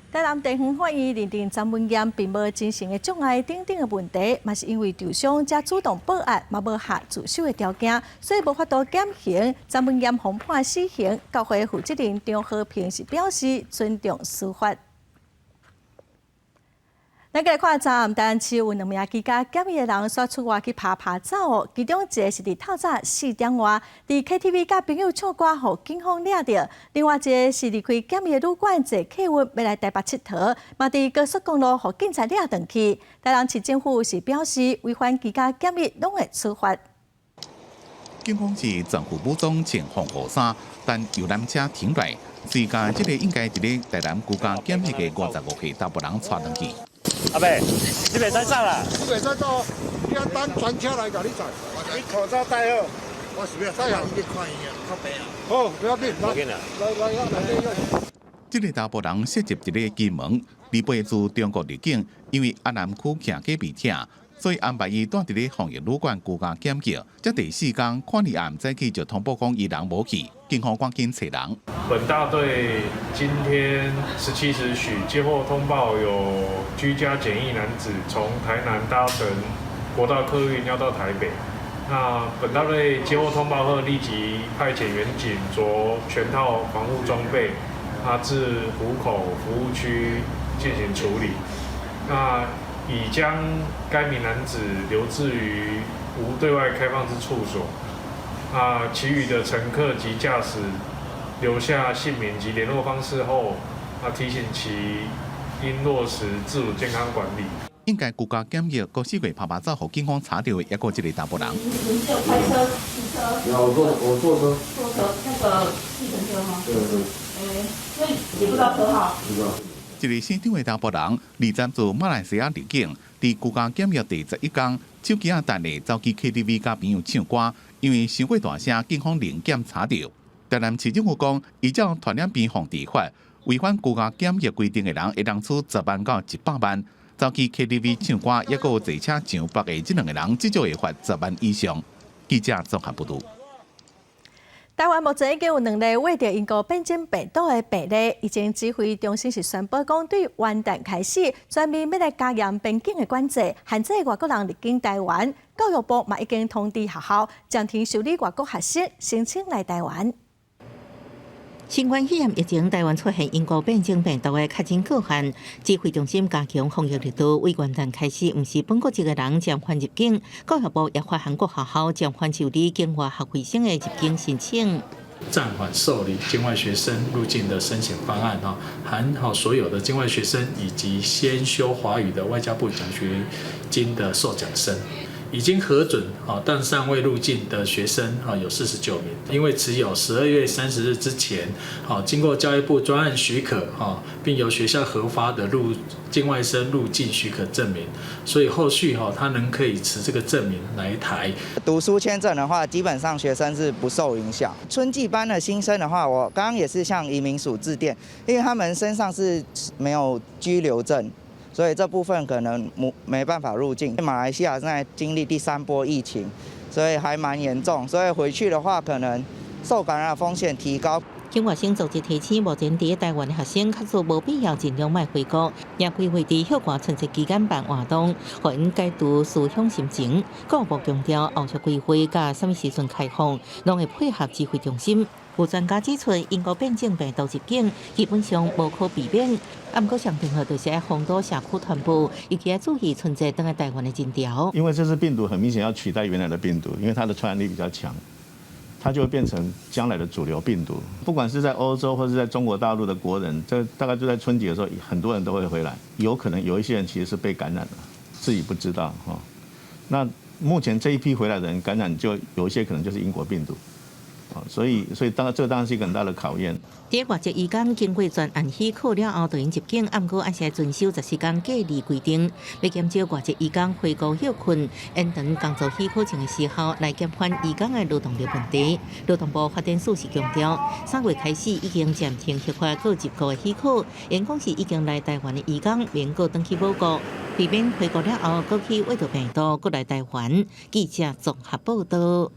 台南地方法院認定詹文艷並無精神的障礙等等的問題，嘛是因為受傷才主動報案，嘛無下自首的條件，所以無法度減刑。詹文艷予判死刑，教會負責人張和平是表示尊重司法。咱來看，昨暗台南市有兩名居家檢疫的人，煞出外去趴趴走哦。其中一個是佇透早4點外，佇 KTV 佮朋友唱歌，予警方掠著；另外一個是離開檢疫的旅館坐客運欲來台北𨑨迌，嘛佇高速公路予警察掠轉去。台南市政府是表示，違反居家檢疫攏會處罰。警方是全副武裝穿防護衫，等遊覽車停落來，隨共這個應該佇咧台南居家檢疫的55歲查埔人帶轉去。阿伯，你袂使走啦！你袂使走，你愛等專車來共你載。你口罩戴好。我是欲戴好。你看醫啊，較平啊。好，不要緊，來來來來來。這个查埔人設籍佇咧金門，離背自中國入境，因為阿南區徛隔離廳，所以安排伊蹛佇咧防疫旅館居家檢疫。這第四工，看伊暗早起就通報講伊人無去，警方趕緊揣人。本大隊今天17時許接獲通報，有居家檢疫男子從台南搭乘國道客運要到台北。那本大隊接獲通報後，立即派遣員警著全套防護裝備，啊，至湖口服務區進行處理。那已將該名男子留置於無對外開放之處所。啊，其餘的乘客及駕駛留下姓名及聯絡方式後，啊，提醒其應落實自主健康管理。應該居家檢疫，閣四月趴趴走，予警方查著的，抑閣這个查埔人。你是有開車、騎車？有，我坐車。坐車，那個計程車嗎？對對。欸，所以也不知道車號。不知道。這个姓張的查埔人，二十自馬來西亞入境，佇居家檢疫第11天，手機仔等咧走去 KTV 佮朋友唱歌，因為傷過大聲，警方臨檢查著。台南市政府講，依照傳染病防治法，違反居家檢疫規定的人，會當處10萬到100萬。走去 KTV 唱歌，抑閣有坐車上北的這兩个人，至少會罰十萬以上。記者綜合報導。台灣目前已經有兩例穢著英國變種病毒的病例，疫情指揮中心是宣布講，對元旦開始全面欲來加嚴邊境的管制，限制外國人入境台灣。教育部嘛已經通知學校暫停受理外國學生申請來台灣。新冠肺炎疫情，台灣出現英國變種病毒的確診個案，指揮中心加強防疫力度，為元旦開始，毋是本國籍的人暫緩入境。教育部也發函各學校暫緩受理境外學費生的入境申請。暫緩受理境外學生入境的申請方案，含好所有的境外學生以及先修華語的外交部獎學金的受獎生。已經核准但尚未入境的學生有49名，因為持有12月30日之前，經過教育部專案許可，並由學校核發的入境外生入境許可證明，所以後續他能可以持這個證明來台。讀書簽證的話，基本上學生是不受影響。春季班的新生的話，我剛剛也是向移民署致電，因為他們身上是沒有居留證。所以這部分可能沒辦法入境。馬來西亞正在經歷第三波疫情，所以還蠻嚴重。所以回去的話，可能受感染風險提高。警衛省昨日提醒，目前佇台灣的學生，假使無必要盡量莫回國，也規劃佇歇寒春節期間辦活動，予𪜶解除思鄉心情。國務部強調，後續規劃佮啥物時陣開放，攏會配合指揮中心。有專家指出，英國變種病毒入境基本上無可避免，啊，毋過上重要就是愛防堵社區傳播，尤其愛注意春節轉來台灣的人潮。因為這次病毒很明顯要取代原來的病毒，因為它的傳染力比較強，它就會變成將來的主流病毒。不管是在歐洲或是在中國大陸的國人，這大概就在春節的時候，很多人都會回來。有可能有一些人其實是被感染了，自己不知道哈。那目前這一批回來的人感染，就有一些可能就是英國病毒。所以當然，這當然是一個很大的考驗。佇外籍移工經過專案許可了後，就能入境，毋過還是愛遵守14天隔離規定。欲減少外籍移工回國歇睏，延長工作許可證的時候，來減緩移工的勞動力問題。勞動部發展署是強調，3月開始已經暫停核發閣入國的許可，𪜶講是已經來台灣的移工免閣轉去母國，避免回國了後閣去秽著病毒，閣來台灣。記者綜合報道。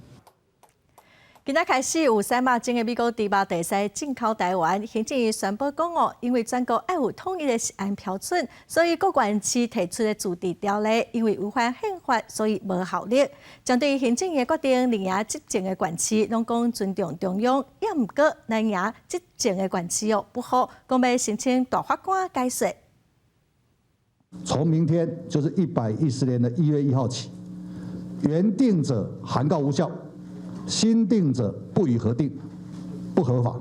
今仔開始有使肉種的美國豬肉會使進口台灣，行政院宣布講哦，因為全國愛有統一的食安標準，所以各縣市提出的自治條例，因為違反憲法，所以無效力。針對行政院的決定，林營執政的縣市攏講尊重中央，也毋過南營執政的縣市哦不服，講欲申請大法官解說。從明天就是110年的1月1號起，原定者函告無效。新定者不予核定，不合法。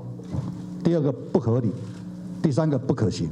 第二個不合理，第三個不可行。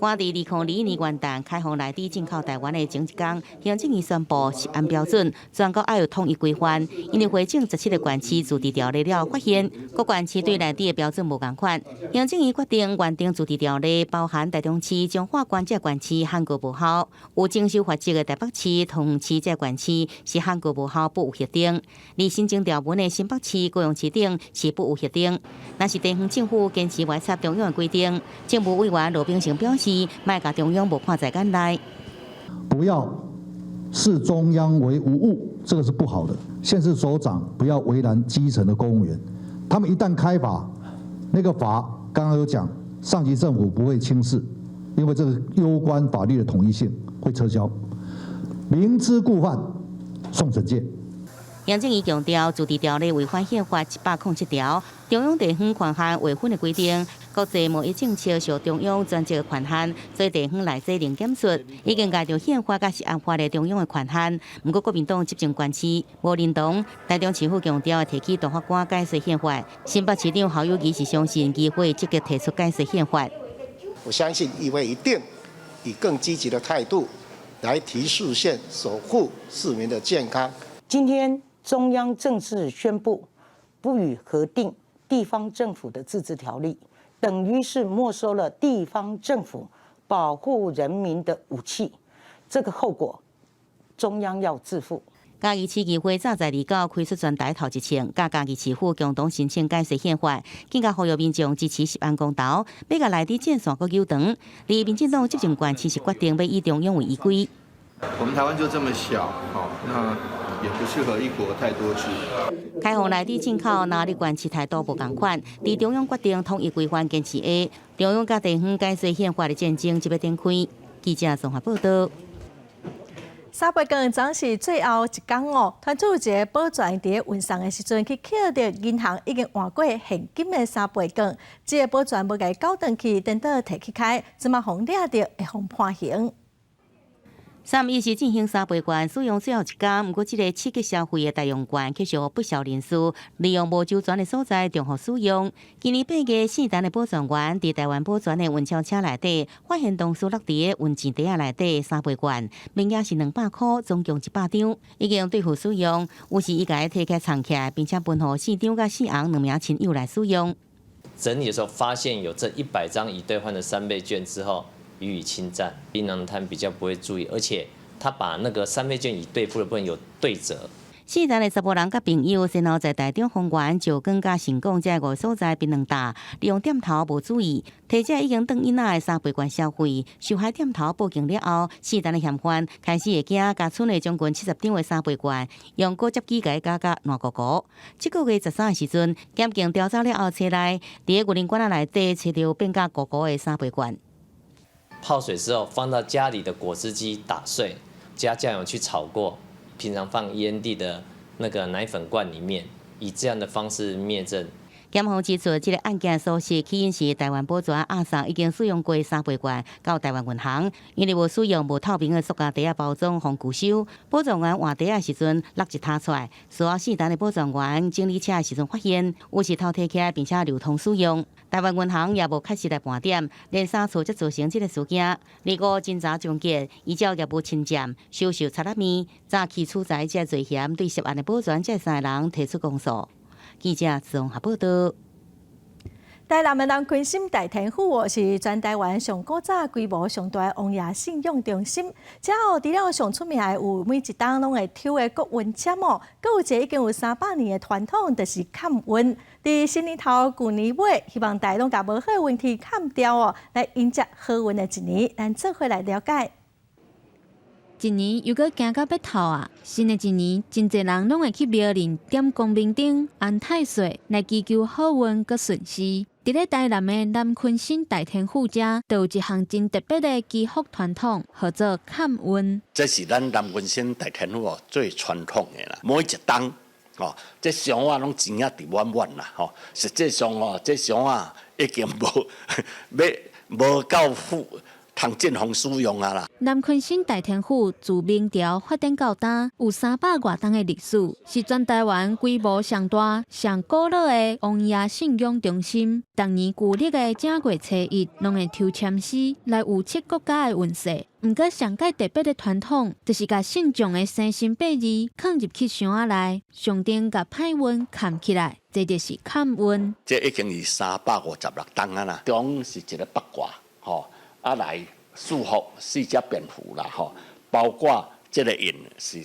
趕佇2021年元旦開放內地進口台灣的前一工，行政院宣布食安標準全國愛有統一規範。因為匯整17個縣市自治條例了後，發現各縣市對內地的標準無仝款。行政院決定原定自治條例包含台中市、彰化縣這縣市函告無效，有徵收罰則的台北市、桃園市這縣市是函告無效不予核定。而新增條文的新北市、高雄市等是不予核定。若是地方政府堅持違插中央的規定，政務委員羅秉成表示，莫共中央無看在眼內，不要視中央為無物，這個是不好的。縣市首長不要為難基層的公務員，他們一旦開罰，那個罰剛剛有講，上級政府不會輕視，因為這個攸關法律的統一性，會撤銷。明知故犯，送懲戒。楊正儀強調，自治條例違反憲法107條，中央地方權限劃分的規定，國際貿易政策受中央專責的權限，所以地方內政零檢出，已經共著憲法佮食安法的中央的權限。毋過國民黨執政縣市無認同，台中市府強調會提起大法官解釋憲法。新北市長侯友宜是相信議會積極提出解釋憲法。我相信議會一定以更積極的態度來提釋憲，守護市民的健康。今天中央正式宣布不予核定地方政府的自治條例，等於是沒收了地方政府保護人民的武器，這個後果中央要自負。嘉義市議會早在29開出全台頭一槍，佮嘉義市府共同申請解釋憲法，更加呼籲民眾支持食安公投，欲共內地戰線閣糾長。而民進黨執政縣市是決定欲以中央為依歸。我們台灣就這麼小，好，那也不適合一國太多制。開放內地進口，哪裡縣市態度無仝款。佇中央決定統一規範堅持下，中央佮地方解釋憲法的戰爭就欲展開。記者綜合報道。三八港昨是最後一工哦，傳出有一个保全佇運送的時陣去抾著銀行已經換過現金的三倍券，這个保全無共伊繳轉去，顛倒提去開，這馬予掠著會予判刑。三一是進行三倍券使用最後一工，毋過這個刺激消費的代用券，卻是不少人士利用無周全的所在重複使用。今年8月，姓陳的保全員佇台灣保全的運鈔車內底，發現同事落佇个運錢袋仔內底三倍券，面額是200箍，總共100張，已經兌付使用。有時伊共伊提起來藏起來，並且分予姓張佮姓洪兩名親友來使用。整理的時候發現有這100張已兌換的三倍券之後，予以侵佔，檳榔攤比較不會注意，而且他把那個三倍券已兌付的部分有對折。四十的查埔人佮朋友，先後在台中豐原、石岡佮盛港這五个所在檳榔蚶，利用店頭無注意，提這已經當囡仔的三倍券消費。受害店頭報警了後，四十的嫌犯開始會驚，共村內將近70張的三倍券，用果汁機共伊攪甲爛糊糊。這個月13的時陣，檢警調查了後，車內佇個雲林罐仔內底揣著變甲糊糊的三倍券。泡水之後，放到家裡的果汁機打碎，加醬油去炒過。平常放煙蒂的那個奶粉罐裡面，以這樣的方式滅證。檢方指出，這個案件屬實起因是台灣保全阿桑已經使用過三倍券到台灣銀行，因為無使用無透明的塑膠袋仔包裝予拒收。保全員換袋仔時陣落一塌出來，事後四單的保全員整理車的時陣發現有是偷提起來並且流通使用。台灣銀行也無確實來盤點，連三次才造成這個事件。二五偵查終結，依照業務侵佔、收受賊仔物、詐欺取財這罪嫌，對涉案的保全這三个人提出公訴。記者綜合報道。台南的南鯤鯓大天府哦，是全台灣上古早規模上大的王爺信仰中心。遮哦，除了上出名的有每一冬攏會抽的國運籤哦，閣有一個已經有300年的傳統，就是崁運。佇新年頭、舊年尾，希望大家攏共無好的運氣崁掉哦，來迎接好運的一年。咱做伙來了解。一年又閣行到欲頭啊！新的一年，真濟人攏會去廟裡點光明燈、安太歲，來祈求好運閣順遂。佇咧台南的南鯤鯓大天府遮，就有一項真特別的祈福傳統，號做崁運。這是咱南鯤鯓大天府最傳統的啦。每一冬，吼，這箱仔攏錢仔佇滿滿啦，吼。實際上哦，這箱仔已經無欲無夠付。通進行使用啊啦！南鯤鯓大天府自明朝發展到今，有300外冬的歷史，是全台灣規模上大、上古老的王爺信仰中心。逐年舊曆的正月初一，攏會抽籤詩來預測國家的運勢。毋過上蓋特別的傳統，就是共信眾的生辰八字囥入去箱仔內，象徵共歹運崁起來，這就是崁運。這已經是356冬啊啦，中是一个八卦，吼。啊，來四福四隻蝙蝠啦，吼，包括這个印是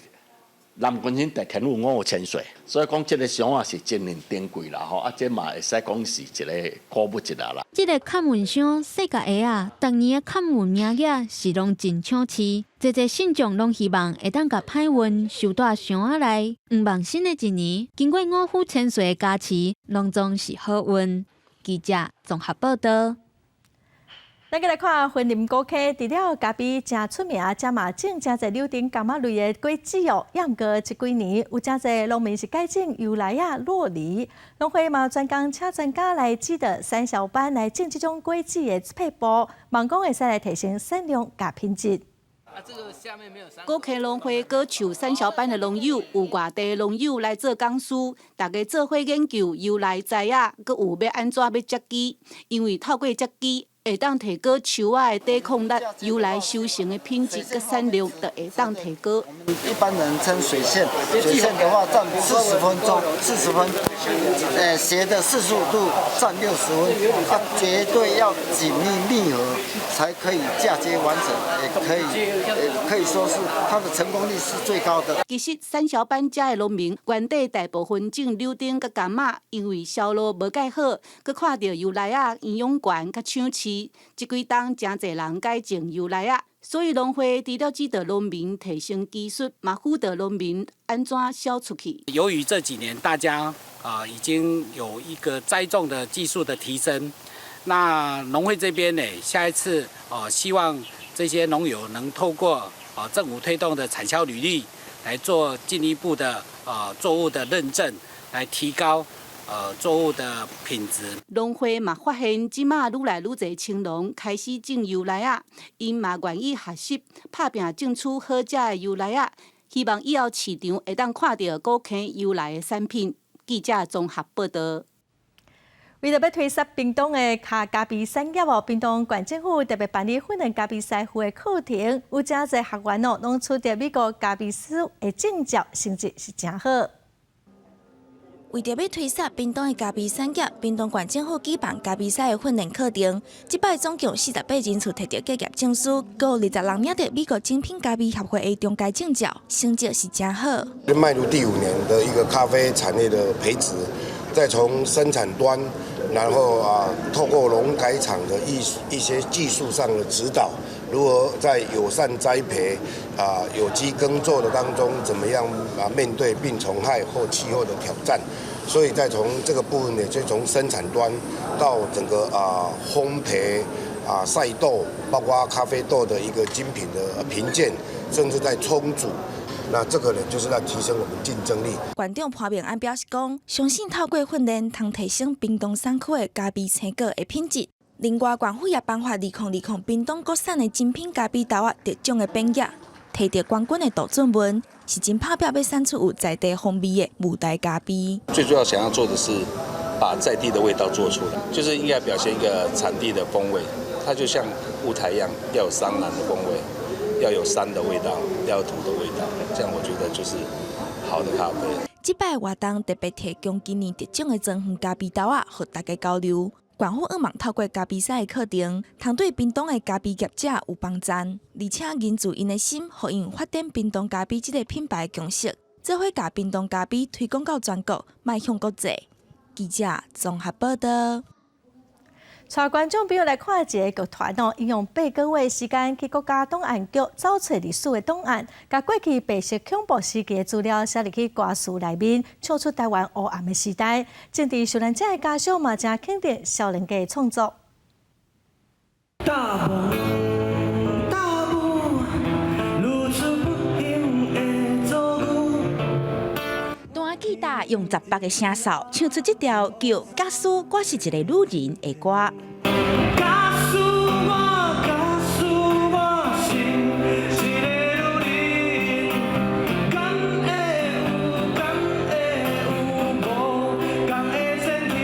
南鯤鯓大天府五千歲，所以講這個箱仔是真珍貴啦，吼，啊，這嘛會使講是一个古物一啦啦。這个崁運箱細共鞋仔，逐年的崁運名額是攏真搶市，濟濟信眾攏希望會當共歹運收佇箱仔內，向望新的一年，經過五虎千歲的加持，攏總是好運。記者綜合報道。咱閣來看雲林古坑，除了咖啡誠出名，遮嘛種誠濟柳丁、柑仔類的果子哦。也毋過這幾年有誠濟農民是改種油梨仔、酪梨，農會嘛專工請專家來指導產銷班來種這種果子的撇步，望講會使來提升產量佮品質。古坑農會果樹產銷班的農友，有外地農友來做講師，大家做伙研究油梨栽仔，閣有欲按怎欲接枝，因為透過接枝，會當提高樹仔的抵抗力，油梨收成的品質佮產量就會當提高。一般人稱水線，水線的話站40分鐘，40分，斜的45度站60分，要絕對要緊密密合，才可以嫁接完成，也可以說是它的成功率是最高的。其實產銷班遮的農民，原底大部分種柳丁佮柑仔，因為銷路無蓋好，閣看著油梨仔營養懸較搶市，這幾冬誠濟人改種油梨仔，所以農會除了指導農民提升技術，嘛輔導農民按怎銷出去。由於這幾年大家啊已經有一個栽種的技術的提升，那農會這邊呢，下一次啊希望這些農友能透過啊政府推動的產銷履歷來做進一步的啊作物的認證，來提高作物的品質。農會嘛發現，這馬愈來愈濟青農開始種油梨仔，𪜶嘛願意學習，拍拚種出好食的油梨仔，希望以後市場會當看著古坑油梨的產品。記者綜合報道。為著欲推捒屏東的咖啡產業哦，屏東縣政府特別辦理訓練咖啡師傅的課程，有誠濟學員哦，攏取得美國咖啡師的證照，成績是誠好。為著欲推捒屏東的咖啡產業，屏東縣政府舉辦咖啡師的訓練課程。這擺總共48人次提著結業證書，閣有20人領著美國精品咖啡協會的中階證照，成績是誠好。邁入第五年的一個咖啡產業的培植，再從生產端，然後透過農改場的一些技術上的指導，如何在友善栽培有機耕作的當中，怎麼樣面對病蟲害或氣候的挑戰，所以再從這個部分呢，就從生產端到整個烘焙曬豆，包括咖啡豆的一個精品的評鑑，甚至在沖煮。那這個呢，就是來提升我們競爭力。縣長潘明安表示講，相信透過訓練，通提升屏東產區的咖啡青果的品質。另外，縣府也頒發2020屏東國產的精品咖啡豆仔得獎的匾額，提著冠軍的杜俊文是真拍拚欲產出有在地風味的霧台咖啡。最主要想要做的是把在地的味道做出來，就是應該表現一個產地的風味。它就像霧台一樣，要有山巒的風味，要有山的味道，要有土的味道，這樣我覺得就是好的咖啡。這擺活動特別提供今年得獎的莊園咖啡豆仔，予大家交流。縣府向望透過咖啡師的課程，通對屏東的咖啡業者有幫助，而且凝聚𪜶的心，予𪜶發展屏東咖啡這个品牌共識，做伙共屏東咖啡推廣到全國，邁向國際。記者綜合報道。帶觀眾朋友來看一个劇團哦，𪜶用8個月時間去國家檔案局找揣歷史的檔案，共過去白色恐怖時期的資料寫入去歌詞內面，唱出台灣烏暗的時代。政治受難者的家屬嘛，誠肯定少年家的創作。大風大霧，露出不幸的遭遇。彈吉他用18个聲數唱出這條叫《假使我是一个女人》的歌。假使我，假使我是一个女人，敢會有，敢會有無仝的前程？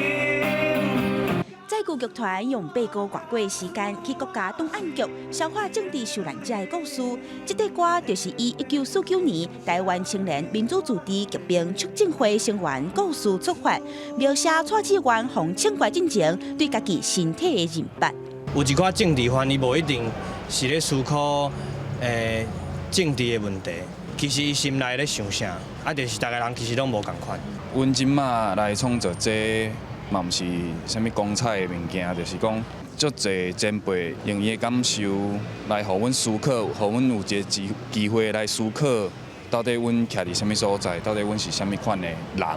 載具劇團用8個外月時間去國家檔案局消化政治受難者的故事。這塊歌就是以1949年台灣青年民主自治革命促進會成員故事出發，描寫蔡志願予槍決進前對家己身體的認捌。有一寡政治犯，伊無一定是咧思考政治的問題，其實伊心內咧想啥，就是逐个人其實攏無仝款。阮這馬來創作這嘛毋是啥物光彩的物件，就是講足濟前輩用伊的感受來予阮思考，予阮有一个機會來思考，到底阮徛佇啥物所在，到底阮是啥物款的人。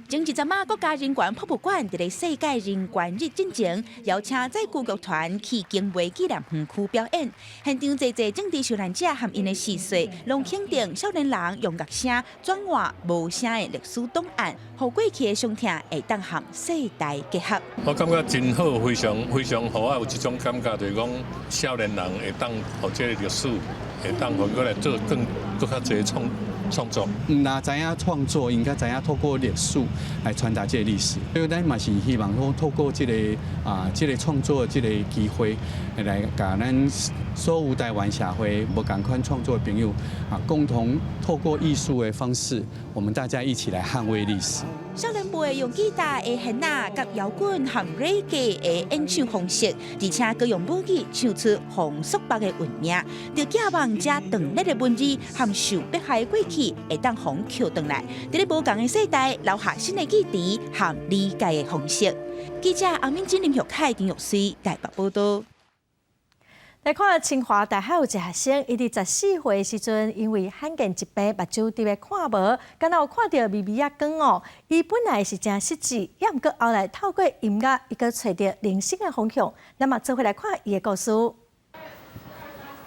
前一陣仔，國家人權博物館佇咧世界人權日進前，邀請載具劇團去景美紀念園區表演。現場濟濟政治受難者和𪜶的逝世，攏肯定少年人用樂聲轉換無聲的歷史檔案，予過去的傷痛會當和世代結合。我感覺真好，非常非常予我有這種感覺，就是講少年人會當予這个歷史會當予閣來做更閣較濟創作。毋但知影創作，應該知影透過歷史來傳達這个歷史。所以咱嘛是希望講透過這个創作的這个機會，來共咱所有台灣社會無仝款創作的朋友共同透過藝術的方式，我們大家一起來捍衛歷史。少年輩用吉他的弦仔佮搖滾和 reggae 的演唱方式，而且閣用母語唱出予束縛的運命，著寄望這斷裂的文字和受迫害的過去，會當予抾轉來，佇咧無仝的世代留下新的記憶和理解的方式。記者阿敏珍、林玉凱、丁玉水台北報道。來看清華大學有一學生，伊佇14歲的時陣，因為罕見疾病，目睭特別看無，敢若有看著微微仔光哦。伊本來是誠失志，也毋過後來透過音樂，伊閣揣著人生的方向。咱嘛做伙來看伊的故事。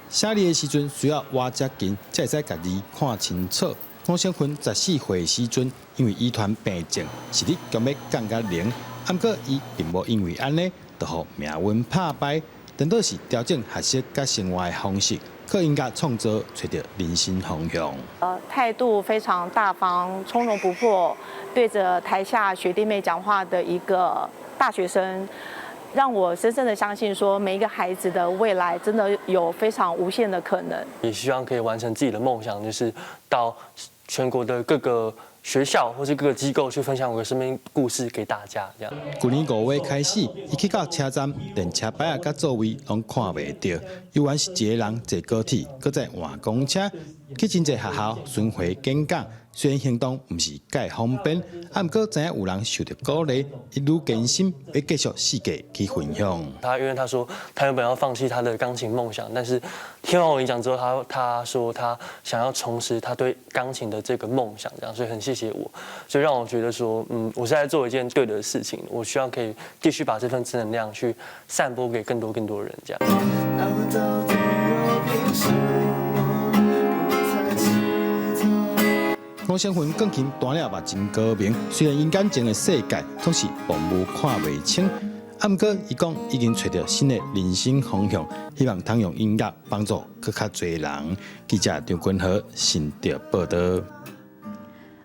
寫字的時陣需要倚遮近，才會使共字看清楚。黃勝坤14歲的時陣，因為遺傳病症，視力強欲降到零。毋過伊並無因為按呢，就予命運拍敗。顛倒是調整學習佮生活的方式，靠音樂創作，揣著人生方向。態度非常大方，從容不迫，對着台下學弟妹講話的一個大學生，讓我深深的相信，說每一個孩子的未來真的有非常無限的可能。也希望可以完成自己的夢想，就是到全國的各個學校或是各個機構去分享我的生命故事給大家，這樣。去年5月開始，伊去到車站，連車牌仔佮座位攏看袂著，猶原是一个人坐高鐵，閣再換公車，去真濟學校巡迴演講。雖然行動毋是蓋方便，啊，毋過知影有人受著鼓勵，伊愈堅心欲繼續四界去分享。他因為他說他原本要放棄他的鋼琴夢想，但是聽完我演講之後，他說他想要重拾他對鋼琴的這個夢想，這樣，所以很謝謝我，所以讓我覺得說，我是在做一件對的事情，我希望可以繼續把這份正能量去散播給更多更多人，這樣。吳承芬鋼琴彈了嘛真高明，雖然𪜶眼前的世界總是模糊看袂清，啊，毋過伊講已經揣著新的人生方向，希望通用音樂幫助閣較濟人。記者張君和新竹報導。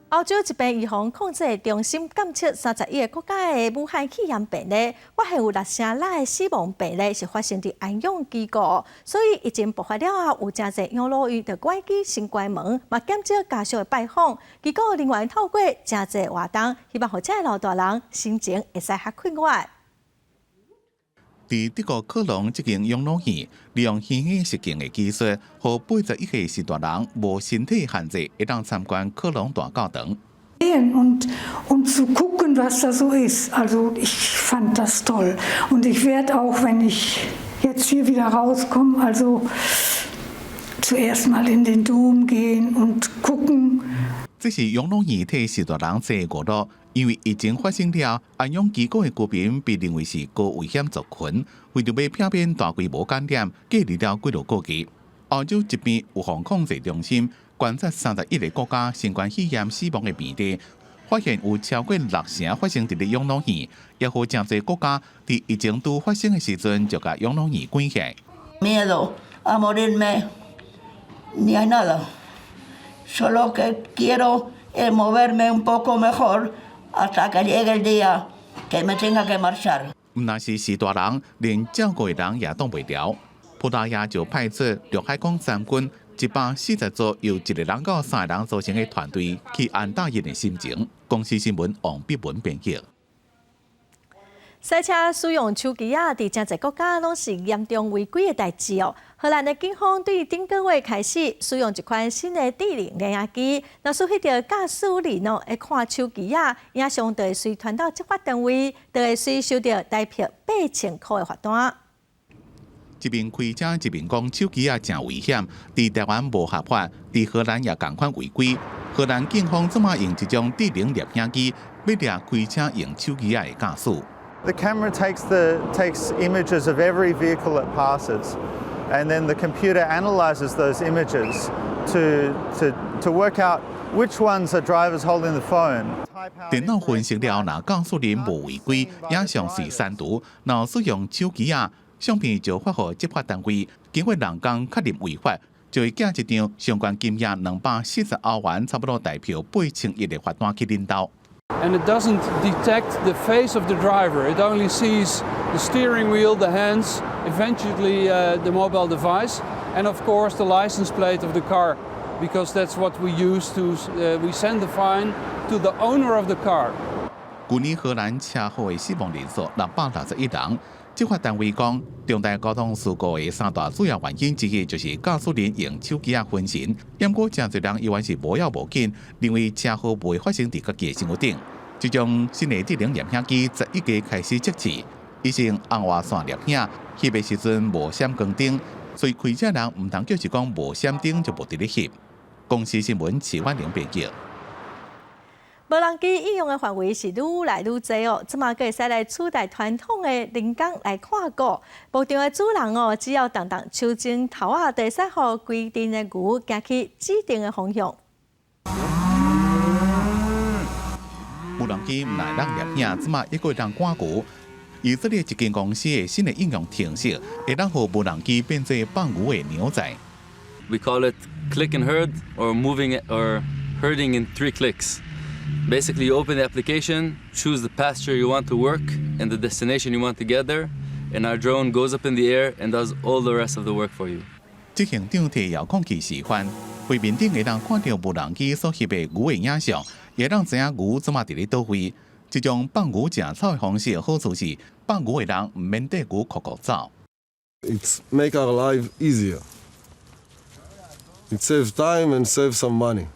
歐洲疾病預防控制中心監測31個國家的武漢肺炎病例，發現有6成6的死亡病例是發生佇安養機構，所以疫情爆發了後，有誠濟養老院就改機先關門，嘛減少家屬的拜訪。機構人員透過誠濟活動，希望予這老大人心情會使較快活。佇德國科隆這間養老院，利用虛擬實境的技術，予81歲序大人無身體限制，會當參觀科隆大教堂。 Und zu gucken, was da so ist. Also ich fand das toll. Und ich werde auch, wenn ich jetzt hier wieder rauskomme, also zuerst mal in den Dom gehen und gucken. 這是養老院替序大人做娛樂，因為疫情發生了，安養機構的居民被認為是高危險族群，為著欲避免大規模感染，隔離了幾落個月。歐洲疾病預防控制中心觀察31個國家新冠肺炎死亡的病例，發現有超過六成發生佇咧養老院，也予誠濟國家佇疫情拄發生的時陣就共養老院關起來。 Miedo a morirme ni a nada. Solo que quiero es moverme un poco mejor hasta que llegue el día que me tenga que marchar。毋但是序大人，連照顧的人也擋袂牢。葡萄牙就派出陸海空三軍140組由一個人到三個人組成的團隊去安撫𪜶的心情。公視新聞王碧文編譯。賽車使用手機仔，佇誠濟國家攏是嚴重違規的代誌哦。荷蘭的警方對頂個月開始使用一款新的智能攝影機，若是翕著駕駛人哦，會看手機仔，影像就會隨傳到執法單位，就會隨收著台幣8000箍的罰單。一邊開車一邊講手機仔誠危險，佇台灣無合法，佇荷蘭也仝款違規。荷蘭警方這馬用這種智能攝影機，欲掠開車用手機仔的駕駛。 The camera takes images of every vehicle it passes, and then the computer analyzes those images to work out which ones are drivers holding the phone. 電腦分析了，若駕駛人無違規，影像是刪除，若使用手機仔，相片就發予執法單位，經過人工確認違法，就會寄一張相關金額240歐元，差不多台幣8100的罰單去恁兜。 And it doesn't detect the face of the driver. It only sees the steering wheel, the hands, eventually the mobile device, and of course the license plate of the car, because that's what we use to we send the fine to the owner of the car. 舊年荷蘭車禍的死亡人數661人。執法單位講，重大交通事故的三大主要原因之一就是駕駛人用手機仔分神。毋過誠濟人猶原是無要無緊，認為車禍袂發生佇家己的身軀頂。這種新的智能攝影機11月開始測試，伊是用紅外線攝影，翕的時陣無閃光燈，所以開車人毋通叫是講無閃燈就無佇咧翕。公視新聞徐婉玲編譯。無人機應用的範圍是愈來愈濟哦，這馬閣會使來取代傳統的人工來看顧。牧場的主人哦，只要動動手指頭仔，就會使予規陣的牛行去指定的方向。無人機毋但會當攝影，這馬猶閣會當趕牛。以色列一間公司的新的應用程式，會當予無人機變做放牛的牛仔。 We call it click and herd, or moving or herding in three clicks. Basically, you open the application, choose the pasture you want to work and the destination you want to get there, and our drone goes up in the air and does all the rest of the work for you. 執行長提遙控器示範，畫面頂會當看著無人機所翕的牛的影像，會當知影牛這馬佇咧佗位。這種放牛食草的方式，好處是放牛的人毋免綴牛硞硞走。 It's make our life easier. It saves time and saves some money.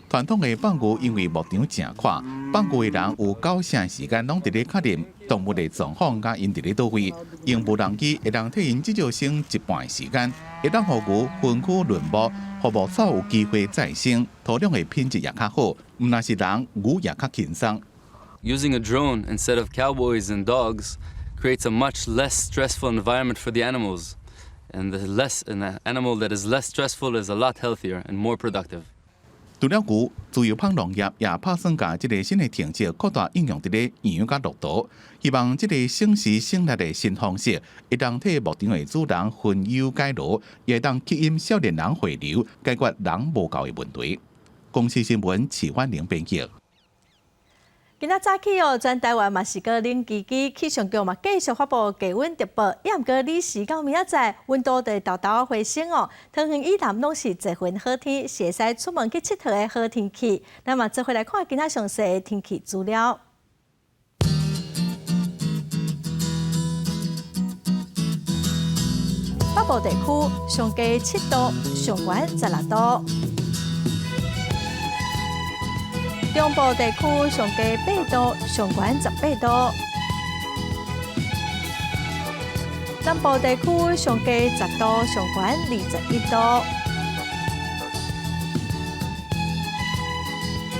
傳統的放牛因為牧場誠闊，放牛的人有九成時間攏佇咧確認動物的狀況，佮𪜶佇咧佗位。用無人機會當替𪜶至少省一半的時間，會當予牛分區輪牧，予牧草有機會再生，土壤的品質也較好。毋但是人，牛也較輕鬆。 Using a drone instead of cowboys and dogs creates a much less stressful environment for the animals. And an animal that is less stressful is a lot healthier and more productive. 除了牛，自由芳農業也拍算共這个新的程式擴大應用佇咧羊佮駱駝，希望這个省時省力的新方式，會當替牧場的主人分憂解勞，也會當吸引少年人回流，解決人無夠的問題。公視新聞徐婉玲編輯。今仔早起哦，全台灣嘛是閣冷吱吱，氣象局嘛繼續發布低溫特報，也毋過彼時到明仔載，溫度就會沓沓回升哦。桃園以南攏是濟雲好天，是會使出門去𨑨迌的好天氣。咱嘛做伙來看今仔詳細的天氣資料。北部地區上低7度，上懸16度。中部地區上低8度，上懸18度；南部地區上低10度，上懸21度；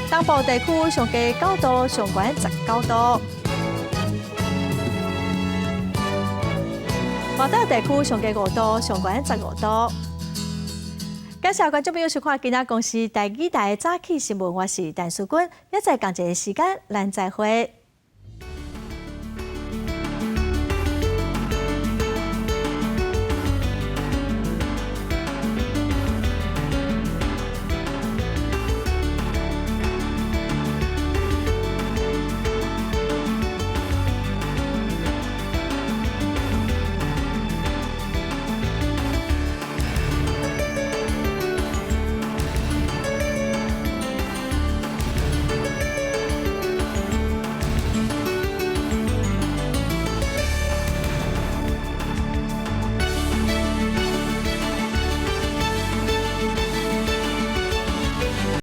東部地區上低9度，上懸19度；外島地區上低5度，上懸15度。感謝觀眾朋友收看今仔公視台語台的早起新聞，我是陳淑君，明仔載仝一个時間，咱再會。